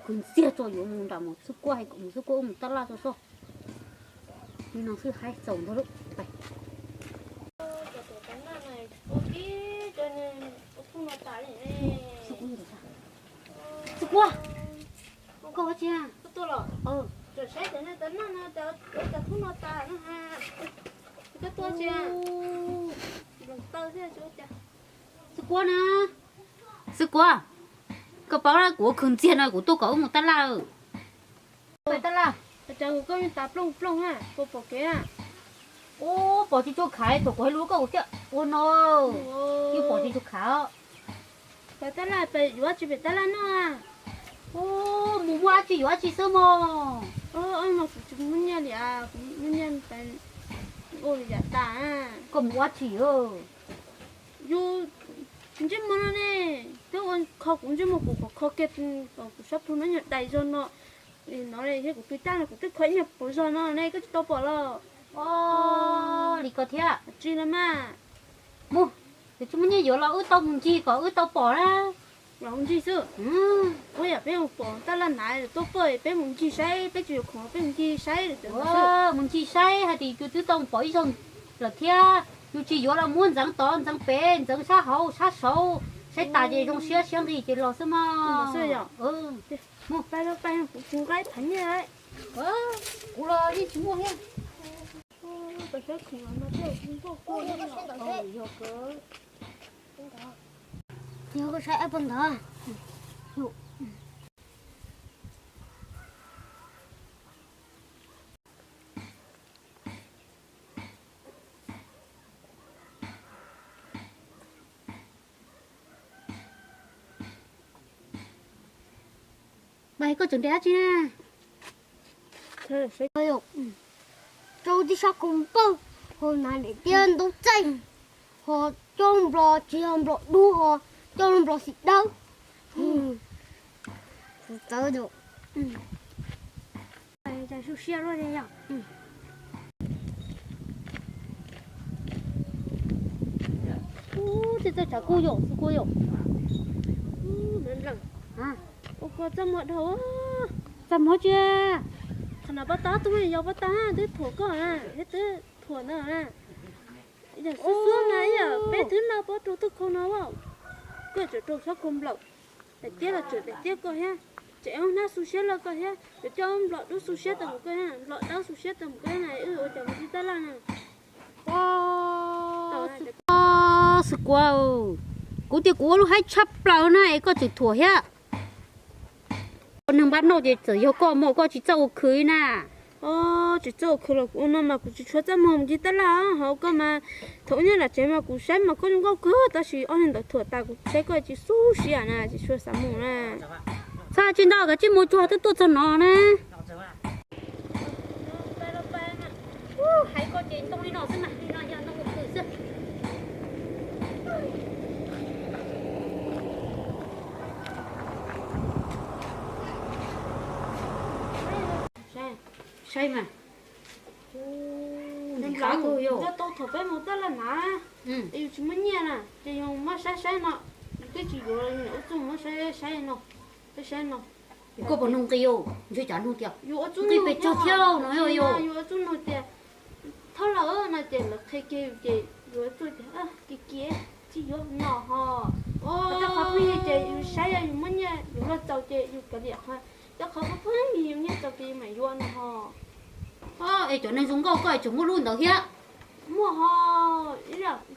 Khwv ntxiag tso yuav mus nram mus xub kuab, hais kom mus xub kuab mus tab laj tso soj. Li no xwb haib txaus ntag lub pais. Xub kuab, koj ua tsi? Xub kuab na, xub kuab, koj paub kuv ua khwv ntxiag no kuv tuaj kom wb mus tab laj. Tab laj, cas kuv koj tas plooj plooj a, kuv pom kev a. Ub, pom tsis tshua khaiv, thaum kuv hais lus koj kuv thiaj ua no. Yeej pom tsis tshua khaiv os. Pem tab laj, pem yuav tsis pem tab laj no a. Ub, mus muaj dab tsi yuav dab tsi xwb mog. Ub, no kuv tsis muaj nyiaj li, kuv muaj nyiaj ua li yam tas. Koj mus ua dab tsi? Yus ntsej muag no ne, twb ua kho kuv ntsej muag, kuv kom kho kiag kom kuv sab plhu no nyuag dais zog no. No thiab kuv pw tab no kuv twb kho ib nyuag puav zog no ne, koj tsis tau pom los? Ub, li ko thiab. Tsis los mas. Mus, yus tsis muaj nyiaj yuav los wb tau mus ncig kom wb tau pom na. Los mus ncig xwb. Ua yam peb mus pom tab laj nav tuaj poj, peb mus ncig saib, peb tsis yuav khoom peb mus ncig saib. Mus ncig saib hais tias yus twb tau pom ib zaug lawm thiab, yus tsis yuav los muab ntxeev tod ntxeev pem, ntxeev sab hauv sab saud, saib tas ces zoo siab siab nqig ces los xwb mog. Mus, kuv nqa phav nyiaj. Kuv los yeej tsis muaj thiab. Yog koj saib ab pog ntawd. Mas koj tseem nrhiav dab tsi na? Rau tib sab koom npawj, ho hnav daim tiab ntaub txaij, ho coj nplo tsis yog nplo dub, ho coj nplo xim dawb. Txawv. Cas su siab luaj li yog. Ub, tej txawj tsav kuj yom, xwb kuj yom. Ua kua txaj muag dhau. Txaj muag tsi? Qhov no pob tag, tus me yau pob tag twb thuam koj na, thiab twb thuam ntawd na. Yam xub xuab mas ib yam peb twb noj pob rau twb khau no as. Koj tseem rau xob khau nplaum, daim tiab los tseem daim tiab koj thiab, tseem hnab xu siab loj koj thiab, yuav coj nplo dub xu siab tau mus koj thiab, nplo dawb xu siab tau mus koj thiab na, wb ua cas mus tsis tab laj na. Xwb kuv, kuv tias kuv ua lub haib tshaj plaws na es koj tseem thuam thiab. Ua neeg npab noj ces txawm yog koj mas koj tsis txawj ua khwv na. Tsis txawj ua khwv los kuv ua no mas kuv tsis tshua txaj muag mus ncig tab laj, ho koj mas thaum ub nyob nram tsev mas kuv saib mas koj zoo nkauj kawg, tab sis ob niag ntawd thuam tas kuv saib koj tsis xub siab na, tsis tshua xav mus na. Txhob tsis ntau, kav tsij mus tsuag twb tuaj txog no na. Hais koj ces ntoo li no xwb mas, li no yog ntoo ua khwv xwb. Saib mas, nws qab kawg yog. Tau thaum peb mus tab laj na, es yus tsis muaj nyiaj na, ces yus muab saib saib no, yus twb tsis yuav, yus ua txuj muab saib saib no, peb saib no. Koj puas nug nqi, ntshe cas nug tias nqi pes tsawg thiab no yog. Yus ua txuj nug tias thawj lawm no ces lawv qhia kiag yus ces yus ua txuj tias kiag kiag tsis yuav no ho. Coj qhov pheej ces yus saib yus muaj nyiaj yus luag txaus ces yus kav liam qhov, coj qhov pheej yus nyiaj txaus ces yus mam yuav no ho. Es cov neeg zoo nkauj koj es tseem muaj lub ntawd thiab. Muaj ho,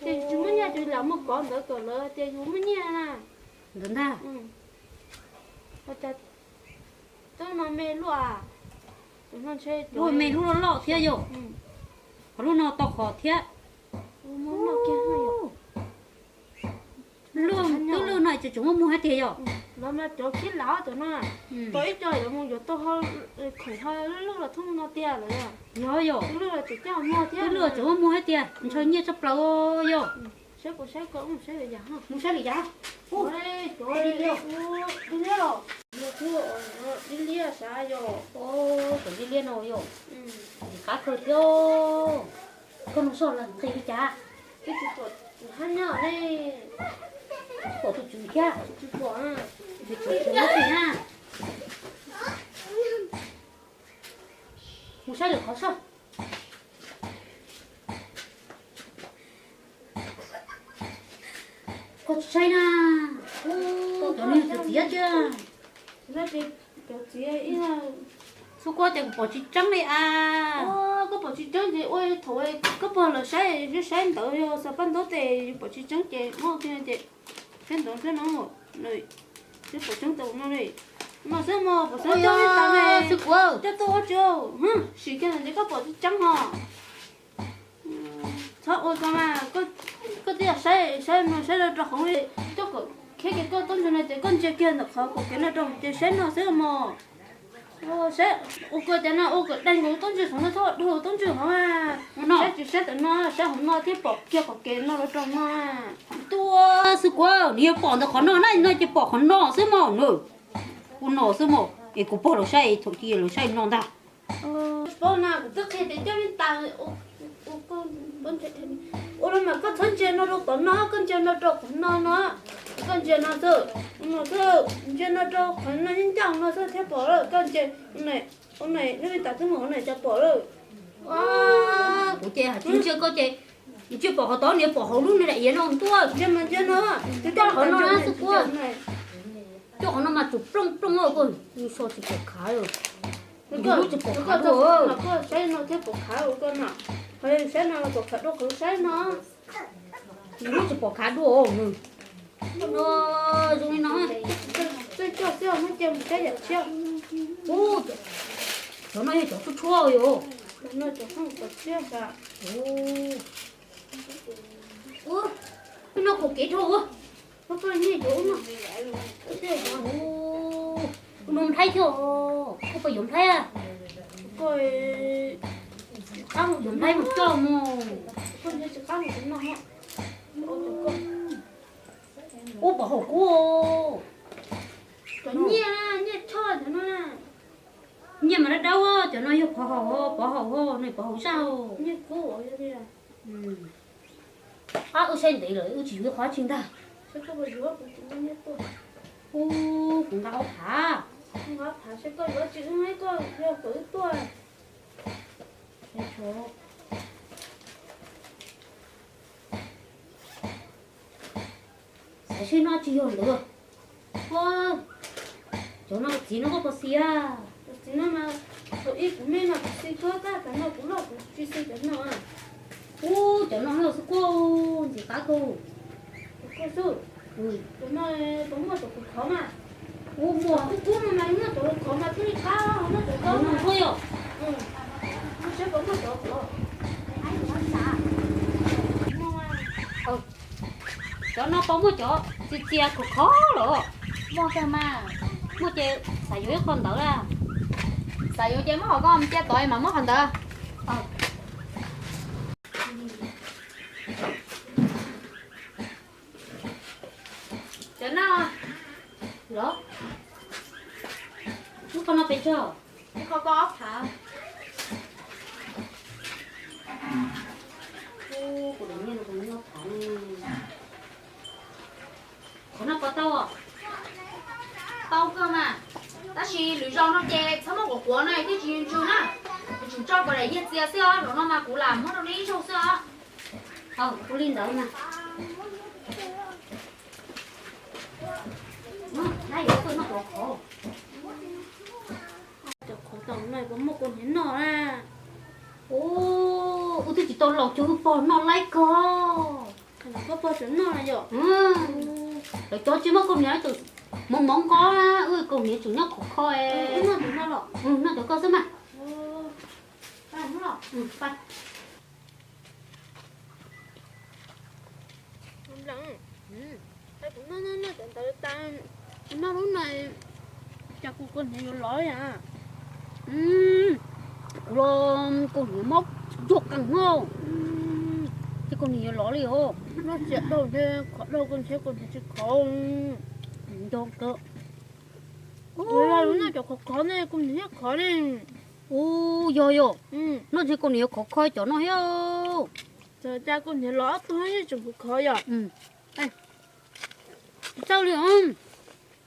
ces tsis muaj nyiaj ces lam muag kov ntawd kom lawv tias yus muaj nyiaj na. Ntawd ntag. Ua cas tub no me luaj, lub me lub loj loj thiab yog, ho lub no tau qhov thiab. Lub, twb lwj no ces tseem muaj muag hab tiag yog. Los mas cov khib lav cov no, tau ib co yuav mus yuav tau khoom ho lwj los thoob no tiag lawm. Yog yog, twb lwj los tseem muaj muag hab tiag, ntshaw nyiaj tshaj plaws yog. Saib kuv saib koj, mus saib lwm yam. Dib liab, dib liab sav yog. Cov dib liab no yog, qab kawg thiab. Koj nug soj lawm nqis li cas? Twb tsis pom tus hab nyob ne. Tsis pom tus tswv thiab. Tsis pom, tsis pom tus hab na. Mus saib lwm qhov saib. Koj tsis saib na. Cov niag cov txiv tiag. Xub kuab ces kuv pom tsis tseeb li a. Koj pom tsis tseeb ces ua thaum koj pog los saib, saib ntawd yog xav paj ntaub tes pom tsis tseeb ces muab tiag ces saib ntawd xwb no. Saib pom tseeb tau no li. No xwb mos, pom xwb coj li tas ne. Xwb kuab coj tuaj ua tsi, sim kiag ntawd ces koj pom tsis tseeb no. Txhob ua ko mas, koj twb yog saib, saib no saib rau rau hauv li, coj kom khiav kiag koj taub ntsuag no ces koj ntsia kiag ntawm qhov kom khiav no rau ces saib no xwb mos. Saib ua ko cov no ua kom dai nkaus taub ntsuag hauv no, txhob ua dog taub ntsuag hauv. Saib tsis saib tam no, saib hauv no thiaj pom kiag qhov kev no los rau no. Tuaj xwb kuab, nws yog pom ntawm qhov no na, no ces pom qhov no xwb mos na. Ua no xwb mos, es kuv pog los saib thaum ub los saib no ntag. Paub na, kuv twb qhia tias coj li tas. Ua no mas koj txhob ntsia no rau tom no, koj ntsia no rau qhov no no. Koj ntsia no xwb, no xwb, ntsia no rau qhov no ncaj ncaj no xwb thiaj pom lawm. Koj ntsia, ua no, lub me tas twb mus hauv no cas pom lawm. Kuv ces hais tsis ntsia koj ces, ntsia pom qhov tod nws pom hauv lub me daim iav no ntuj. Ntsia mas ntsia no, twb coj qhov no xwb kuab. Coj qhov no mas tsum plooj plooj koj, so tsis pom khav. Lub tsis pom khav dua. Koj saib no thiaj pom khav ua koj no. Saib no pom khav dua qhov saib no. Lub tsis pom khav dua. Zoo li no. Txawj coj xwb, muab cia mus saib yam tshiab. Cov no yog cov tshuaj tshuaj yom. Ub, no kaum kev dhau. Ub, no nplhaib thiab. Koj puas yuav nplhaib? Yuav nplhaib mus coj mus. Ub, pov haum kub. Nyiaj, nyiaj choj cov no. Nyiaj mas dawb dawb, cov no yog pov haum, pov haum, no pov haum zaj. Ab, wb saib ntev lawm wb tsis yuav qhov tsis ntag. Ub, kuv nqa ob phav. Xav seb no tsis yog ntawd. Cov no txiv no koj puas xis? Txiv no mas thaum ib kuv me mas kuv xis kawg, tab tom no kuv loj kuv tsis xis cov no. Ub, cov no xwb kuj ntxim qab kawg. Cov no puas muaj cov kub khov mas? Ub, muaj. Kub kub no mas muaj cov kub khov mas thiaj li qab, muaj cov kub no yom. Saib puas muaj cov kub. Cov no puas muaj cov txias txias khov khov los? Muaj kawg mas. Muaj ces xav yuav ib qho ntawd a. Xav yuav ces muab qhov ko cia tod mas muab qhov ntawd. Cov no los, lub qhov no pes tsawg? Lub qhov ko ob phav. Kuv daim nyiaj no kuv nyiaj ob phav ne. Qhov no puas tau? Tau kawg mas, tab sis lwm zaus no ces txhob muab quav quav no thiaj tsis ntsws na. Kuv tseem tso kom daim nyiaj txias xwb os, zaum no mas kuv lam muab rau nej ib zaug xwb os. Ua li ntawd mas. Cov qhov tom no puas muaj kaus hniav noj na? Ub, wb twb tsis tau laus cuag wb pog noj laib kawg. Koj pog tseem noj na yom? Lawv cov tsis muaj kaus hniav, moov moov nqo, wb kaus hniav tseem nyob khov kho. Noj cov koj xwb mas. Kuv noj, noj cov ntawd tas, kuv noj lub no, cas kuv kaus hniav yuav lov yam. Kuv los kaus hniav mob cuag qees hos, ces kaus hniav yuav lov li os. Noj tsiav dhau ntshe khov dhau, kaus hniav kaus hniav tsis khov. Nco kawg. Kuv los noj cov khov khov ne, kaus hniav thiaj khov ne. Ub, yog yog. Noj ntshe kaus hniav yuav khov kho cov no thiab. Cas kaus hniav los ob tug yeej tseem khov khov yom. Tsis txawj li os.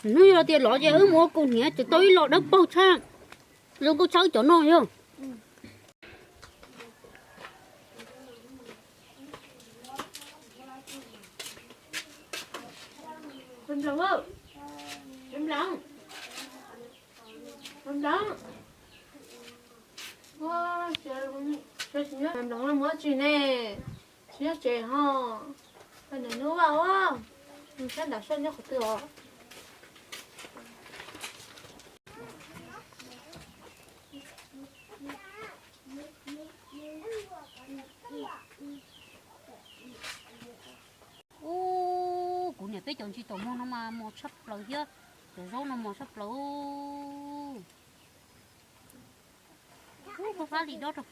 Hnub yog tias lov ces wb mus ua kaus hniav tseem tau ib los dawb paug tshaj zoo nkauj tshaj wb cov no yog. Nploos, nploos, nploos, nploos los mus tsis ne, tsis nyob tsev ho. Ntawm nws vaj ua, nws sab nram sab nyob qhov twg os? Ub, kuv niam peb cov ntsis taum mog no mas mos tshaj plaws thiab, cov zaub no mos tshaj plaws. Ub, fab fab li dob rau.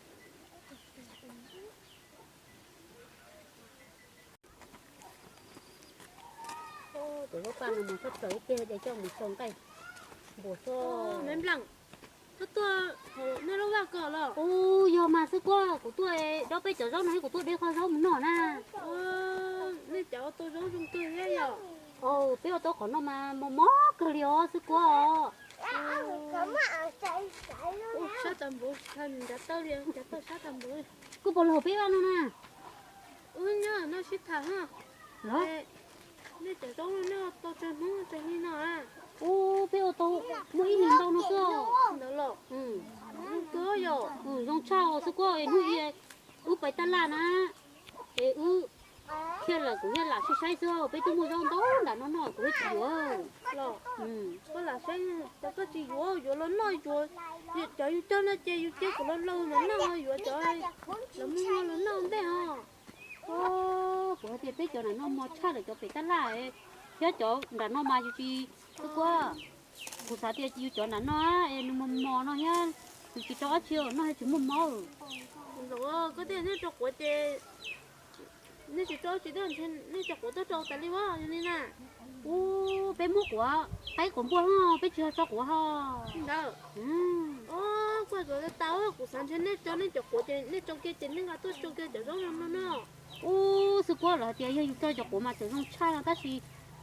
Cov zaub paj no mos tshaj plaws tiag, coj mus xyaw nqaij npuas xwb. Me nplam, koj tuaj hauv nej lub vaj ko los? Ub, yog mas xib kuab, kuv tuaj dob peb cov zaub no thiab kuv tuaj de qho zaub mus noj na. Nej cov ua tau zaub zoo kawg thiab yom? Peb ua tau qhov no mas mos mos kawg li os xib kuab os. Sab tas npaum, ncav tawj li, ncav tawj sab tas npaum. Kuj puas los peb vaj no na? Wb nyob no sib tham ha. Nej cov zaub no nej ua tau tsawg hnub tsawg hli no? Ub, peb ua tau muaj ib hlis ntau no xwb. Ntawd los? Zoo kawg yom. Zoo tshaj os xib kuab, hnub ib wb pais taj laj na, es wb thiaj lam, kuv thiaj lam saib saib xwb, peb twb muaj zaub ntau nram no no kuv thiaj tsis yuav. Koj lam saib, cov koj tsis yuav, yuav los noj, yuav cov yus coj no ces yus cia kom los laus mas noj, yuav cov los muag los noj ntej os. Kuv hais tias peb cov nram no mos tshaj lawm cov pem taj laj thiab cov nram no mas yus tsis, xib kuab, kuv xav tias yus cov nram no es nws mos mos no thiab, yus tsis rau dab tsi noj thiab tsis muaj mob. Koj tias nej rau quav ces nej tsis rau dab tsi, nej cov quav tuaj rau tas li as, yog li na. Ub, peb muab quav qaib quav npua ho, peb tsis ho tso quav ho. Ntawd, kuv tau, kuv xav ntshe nej tso nej cov quav ces nej tso kiag ces nej nqa tuaj tso kiag cov zaub no no. Ub, xib kuab, lawv hais tias yog yus tso cov quav mas tseem zoo tshaj no tab sis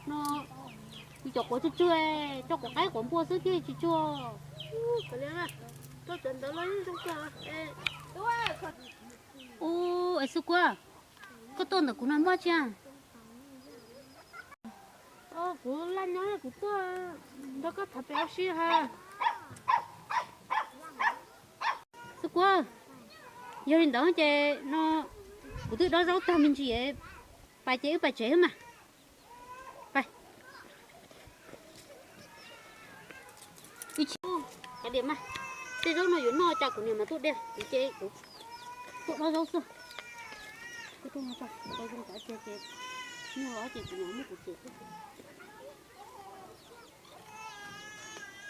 no yus cov quav tsuag tsuag, tso quav qaib quav npua xwb thiaj tsis tsuag. Ub, es xib kuab, koj tuaj ntawm kuv no muaj tsi? Kuv laj nyob kuv tuaj nrog koj tham pem ua si ha. Xib kuab, yog li ntawd ces no kuv twb dob zaub tag me ntsis, pais ces wb pais tsev mas. Pais. Ib chim, kav liam mas, tej zaub no yuav noj cas kuv niam mas tuaj de, kuv ces kuv tuaj dob zaub xwb. Kuv tuaj no tso, tau zoo kav tiag ces nyuaj los ces kuv niam muab kuv txiav xwb.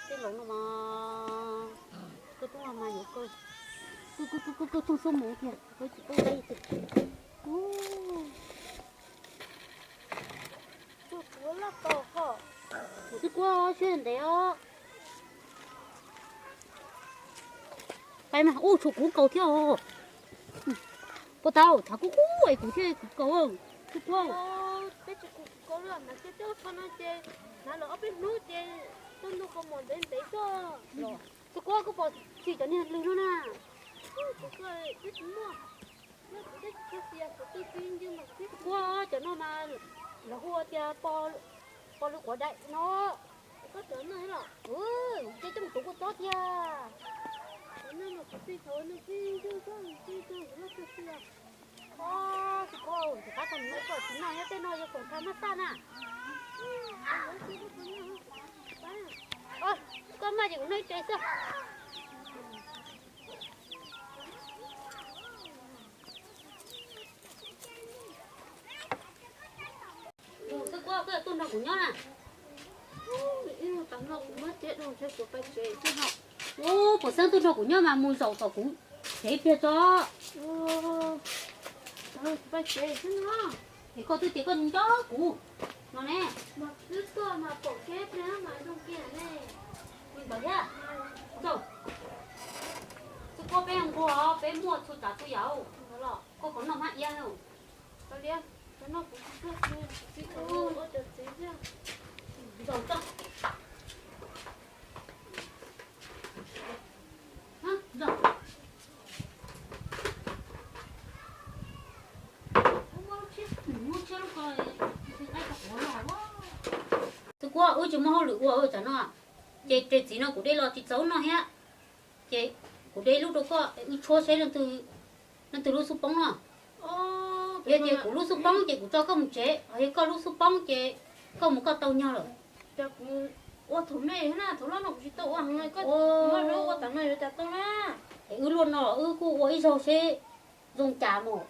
Tej laus no mas, koj tub mas yuav kawg, kawg kawg kawg kawg thooj xub mus tiag, kawg tsis paub saib tiag. Xib kuab, siab ntev os. Pais mas, ub, tshuav kuv kaus thiab os. Puas tau, thav kub kub es kuv thiaj kuv kaus. Xib kuab, peb tsis kuv kaus lawm mas, coj coj qho no ces hnav los ob peb hnub ces tau ntug qhov muag ntev ntev xwb. Xib kuab, koj puas txhim cov niag lws no na? Xib kuab, cov no mas lawv hu tias pos lws quav daim no. Ces coj mus tuv kua txob tiag. Xib kuab, tus qab tag no koj tsis noj nyob tej no yog koom kha mab xaj na. Koj maj ces kuv noj ib ce xwb. Xib kuab, koj tuaj nrog kuv nyob na. Ub, puas xeeb tuaj nrog kuv nyob mas mus zaum tom kuv tsev ib pliag tso. Es koj twb tias koj nco kuv no ne. Li ntawd thiab. Xib kuab, peb nquag, peb muaj txhua tsav txhua yam. Koj puas noj hmab iab? Zaum tso. Muab tshiab lub ko, qaib rau quav los. Tsis muaj hauj lwm ua tam sim no, ces tes txiv no kuv de los tsis txaus noj thiab, ces kuv de lub rau koj wb tshuab seb leej twg lub xub poob no. Yog tias kuv lub xub poob ces kuv tso koj mus tsev, ho yog koj lub xub poob ces koj mus koj tau nyog lawm. Ua thaum me na, thaum loj no kuv tsis tau ua heev, koj ua tam no yuav cas tau na. Es wb luaj no wb kuj ua ib zaug seb zoo cas mus.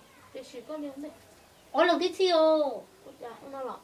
Ob leeg tib txhij os.